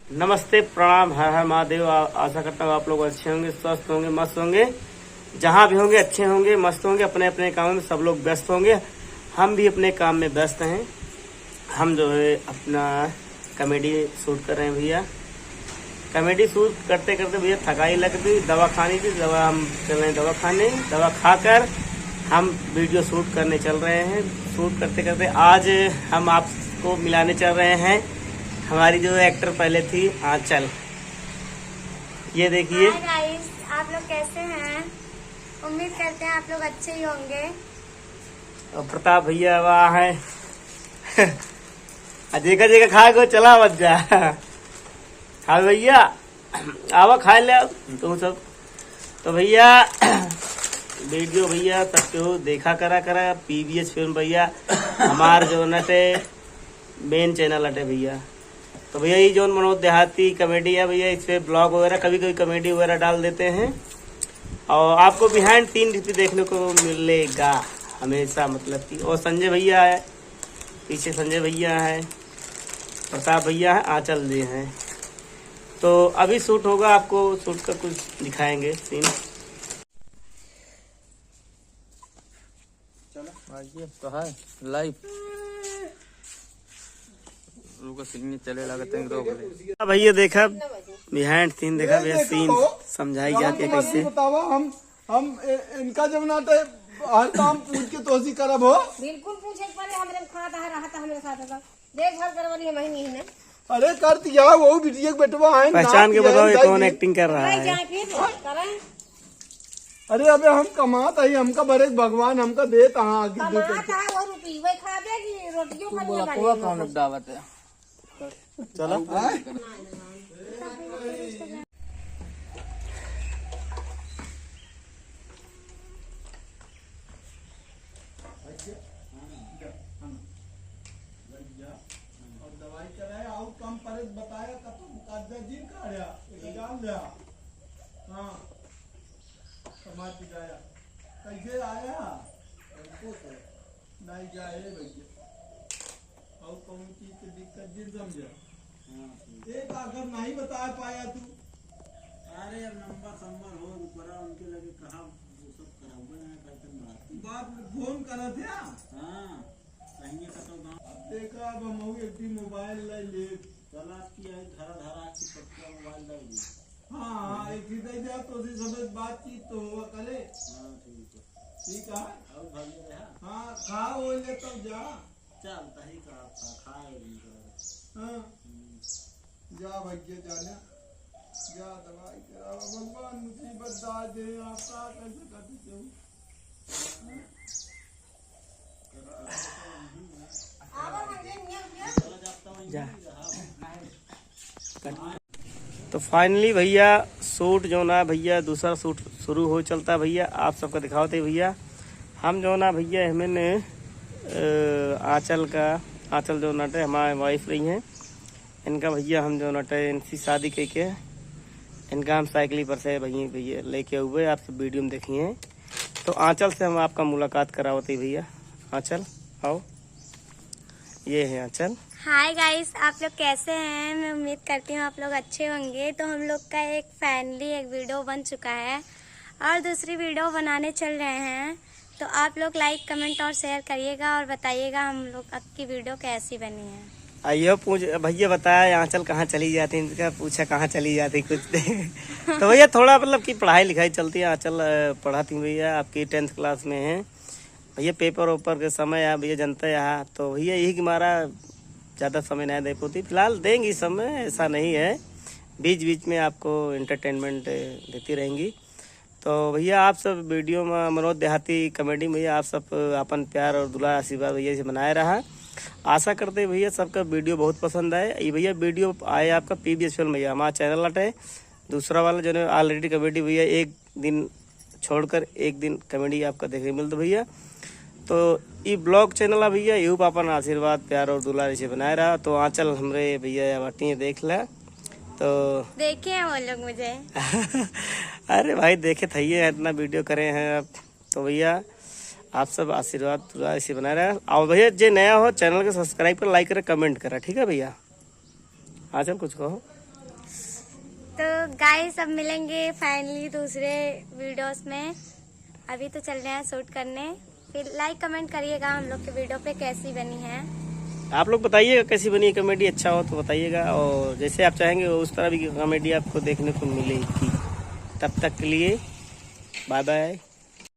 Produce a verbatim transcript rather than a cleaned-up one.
नमस्ते, प्रणाम, हर हर महादेव। आ-, आशा करता हूँ आप लोग अच्छे होंगे, स्वस्थ होंगे, मस्त होंगे। जहाँ भी होंगे अच्छे होंगे, मस्त होंगे, अपने अपने कामों में सब लोग व्यस्त होंगे। हम भी अपने काम में व्यस्त हैं। हम जो है अपना कॉमेडी शूट कर रहे हैं भैया। कॉमेडी शूट करते करते भैया थकाई लग गई, दवा खानी थी, दवा हम चल रहे हैं दवा खाने। दवा खाकर हम वीडियो शूट करने चल रहे हैं। शूट करते करते आज हम आपको मिलाने चल रहे हैं हमारी जो एक्टर पहले थी, आंचल। ये देखिए। हाय गाइस, आप लोग कैसे हैं? उम्मीद करते हैं आप लोग अच्छे ही होंगे। और प्रताप भैया वहाँ है। आ जेका जेका खाए को चला मत जा। हाँ भैया, आवा खाए ले तू सब। तो भैया, वीडियो भैया सब केहू देखा करा करा, पीबीएस फिल्म भैया, हमार जो नटे मेन चैनल अटे भैया। तो भैया, ये जौन मनोज देहाती कॉमेडी है भैया, इस पे ब्लॉग वगैरह, कभी कभी कॉमेडी वगैरह डाल देते हैं और आपको बिहाइंड सीन भी देखने को मिलेगा हमेशा, मतलब कि। और संजय भैया है पीछे, संजय भैया है, प्रताप भैया है, आंचल जी हैं। तो अभी शूट होगा, आपको शूट का कुछ दिखाएंगे सीन। चलो। आइए, तो है लाइव। रुको, सीन चले लगा, तनी रोक ले। अब भैया देखा, बिहाइंड सीन देखा, ये भैया देखो सीन तो, समझाई जाती है कैसे। बतावा, हम, हम ए-, इनका जब ना तो हर काम पूछ के तोसी करब हो। बिल्कुल पूछे के पड़े, हमरे में खात है, रहत है, हमरे साथ है। देखभाल करवानी है महीने ही ना। अरे कर दिया, वो बिटिया के बेटवा है, पहचान के बताओ, ये कौन एक्टिंग कर रहा है? जाए फिर करें। अरे अबे हम कमात है, हमका बड़े भगवान हमका देत, हाँ, आगे देत। कमात है, वो रुपये खाबे की रोटियों तू बोला, बने। कौन दावत है? चला। और दवाई कराया, और कम परे बताया, कब तो मुकद्दर जी का आया, एक जान लिया। हाँ, समाज दिखाया। कैसे आया? हमको तो नहीं जाए भैया। और कौन चीज के दिक्कत जिन समझा? हाँ, ठीक। एक अगर नहीं बता पाया तू। अरे यार, नंबर संबर हो ऊपरा उनके लगे कहा, वो सब कराऊंगा ना, कल तक बात। बात फोन करा थे? हाँ, कहीं का तो गाँव। अब देखा, अब हम एक दिन मोबाइल ले ले। चला की आई धरा धरा की पक्का मोबाइल ले ले। हाँ, हाँ, एक ही दे दिया तो उसी समय बातचीत तो हुआ करे। हाँ, ठीक है। ठीक है। और भले रहा। हाँ, खा वो ले तब जा। चल, तही का था, खाए भी कर। हाँ। हम्म। जा भैया, जाना। जा दवाई करावा। भगवान मुसीबत डाल दे, आप का कैसे कर देते हो? जा। तो फाइनली भैया, शूट जो ना भैया, दूसरा शूट शुरू हो चलता भैया, आप सबका दिखावत है भैया। हम जो ना भैया, हमें ने, अ, आंचल का, आंचल जो नटे हमारे वाइफ रही हैं, इनका भैया हम जो नटे इनसी शादी कह के, इनका हम साइकिल पर से भैया, भैया लेके हुए, आप सब वीडियो में देखी हैं। तो आंचल से हम आपका मुलाकात करावत है भैया। आंचल, आओ। ये है आंचल। हाय गाइस, आप लोग कैसे हैं? मैं उम्मीद करती हूँ आप लोग अच्छे होंगे। तो हम लोग का एक फाइनली एक वीडियो बन चुका है और दूसरी वीडियो बनाने चल रहे हैं। तो आप लोग लाइक, कमेंट और शेयर करिएगा और बताइएगा हम लोग आपकी वीडियो कैसी बनी है। आ, ये पूछ, भैया बताया, आंचल कहाँ चली जाती, इनका पूछा कहाँ चली जाती कुछ। तो भैया थोड़ा मतलब कि पढ़ाई लिखाई चलती है, आंचल, अ, पढ़ाती भैया, आपकी टेंथ क्लास में है। भैया पेपर वेपर के समय है भैया, जनता यहाँ, तो भैया यही कि हमारा ज़्यादा समय नहीं दे पाती। फिलहाल देंगी समय, ऐसा नहीं है, बीच बीच में आपको एंटरटेनमेंट देती रहेंगी। तो भैया आप सब वीडियो में मनोज देहाती कॉमेडी में भैया आप सब अपन प्यार और दुलार आशीर्वाद भैया से बनाए रहा। आशा करते हैं भैया सबका वीडियो बहुत पसंद आए। ये भैया वीडियो आए आपका पीबीएस फिल्म भैया, हमारा चैनल अटे दूसरा वाला जो है ऑलरेडी कॉमेडी भैया एक दिन छोड़कर एक दिन कॉमेडी आपका देखने मिलता भैया। तो ई ब्लॉग चैनल है भैया, यहू पर अपन आशीर्वाद, प्यार और दुलार इसे बनाए रहा। तो आंचल हमरे भैया या बाटी देख ला। तो देखे हैं वो लोग मुझे। अरे भाई, देखे थे ये इतना वीडियो करे हैं आप। तो भैया आप सब आशीर्वाद दुलार इसे बनाए रहा। और भैया जे नया हो चैनल को सब्सक्राइब कर, लाइक करे, कमेंट करा, ठीक है भैया? आंचल कुछ कहो। तो गाइस, अब मिलेंगे फाइनली दूसरे वीडियोस में। अभी तो चल रहे हैं शूट करने। फिर लाइक कमेंट करिएगा हम लोग के वीडियो पे कैसी बनी है। आप लोग बताइएगा कैसी बनी है कॉमेडी, अच्छा हो तो बताइएगा, और जैसे आप चाहेंगे उस तरह भी कॉमेडी आपको देखने को मिलेगी। तब तक के लिए बाय बाय।